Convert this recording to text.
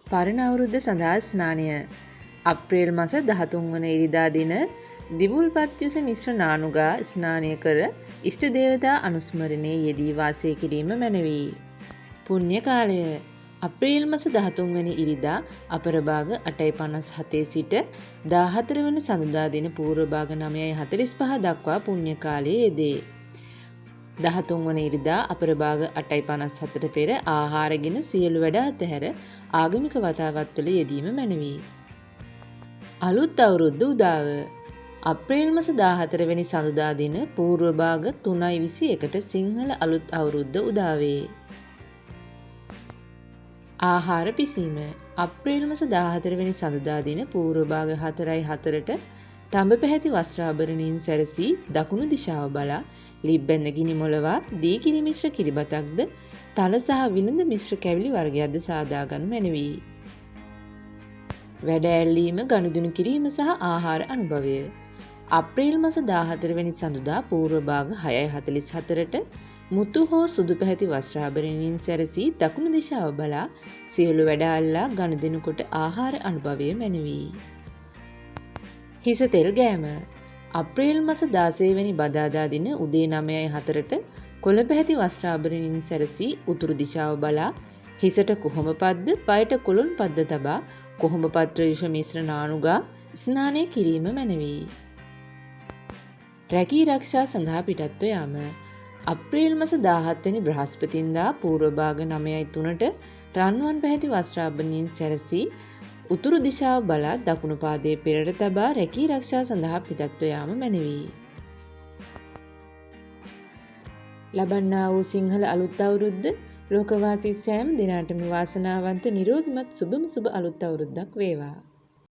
පරණ අවුරුද්ද සඳහා ස්නානය. අප්‍රේල් මස 13 වන ඉරිදා දින දිවුල්පත් යුෂ මිශ්‍ර නානුගා ස්නානය කර ඉෂ්ට දේවතා අනුස්මරණයේ යෙදී වාසය කිරීම මැනවි. පුණ්‍ය කාලය අප්‍රේල් මස 13 වැනි ඉරිදා අපරභාග 8:57 සිට 14 වන සඳුදා දින පූර්ව භාග 9:45 දක්වා පුණ්‍ය කාලයේ යෙදේ. 13 වන ඉරිදා අපරභාග 8:57ට පෙර ආහාරගෙන සියලු වැඩ අතහැර ආගමික වතාවත්වල යෙදීම මැනවි. අලුත් අවුරුද්ද උදාව අප්‍රේල් මස 14 වෙනි සඳුදා දින පූර්ව භාග 3:21ට සිංහල අලුත් අවුරුද්ද උදා වේ. ආහාර පිසීම අප්‍රේල් මස 14 වෙනි සඳුදා දින පූර්ව භාග 4:04ට තඹ පැහැති වස්ත්‍රාභරණයෙන් සැරසී දකුණු දිශාව බලා ලිබ්බැඳ ගිනි මොලවා දී කිරි මිශ්‍ර කිරිබතක්ද තල සහ විලඳ මිශ්‍ර කැවිලි වර්ගයක්ද සාදා ගනු මැනවි. වැඩ ඇල්ලීම, ගනුදෙනු කිරීම සහ ආහාර අනුභවය. අප්‍රේල් මස 14 වෙනි සඳුදා පූර්ව භාග 6:44ට මුතු හෝ සුදු පැහැති වස්ත්‍රාභරණයෙන් සැරසී දකුණු දිශාව බලා සියලු වැඩ අල්ලා ගනුදෙනු කොට ආහාර අනුභවය මැනවි. හිස තෙල් ගෑම අප්‍රේල් මස 16 වෙනි බදාදා දින උදේ 9:04ට කොළ පැහැති වස්ත්‍රාභරණයෙන් සැරසී උතුරු දිශාව බලා හිසට කොහොඹ පද්ද පයට කොළුන් පද්ද තබා කොහොඹ පත්‍ර යුෂ මිශ්‍ර නානුගා ස්නානය කිරීම මැනවි. රැකී රක්ෂා සඳහා පිටත්ව යාම අප්‍රේල් මස 17 වෙනි බ්‍රහස්පතින්දා පූර්ව භාග 9:03ට රන්වන් පැහැති වස්ත්‍රාභරණයෙන් සැරසී උතුරු දිශාව බලා දකුණු පාදයේ පෙරට තබා රැකී රක්ෂා සඳහා පිටත්ව යාම මැනවි. ලබන්නා වූ සිංහල අලුත් අවුරුද්ද ලෝකවාසී සෑම දෙනාටම වාසනාවන්ත නිරෝගිමත් සුබම සුබ අලුත් අවුරුද්දක් වේවා.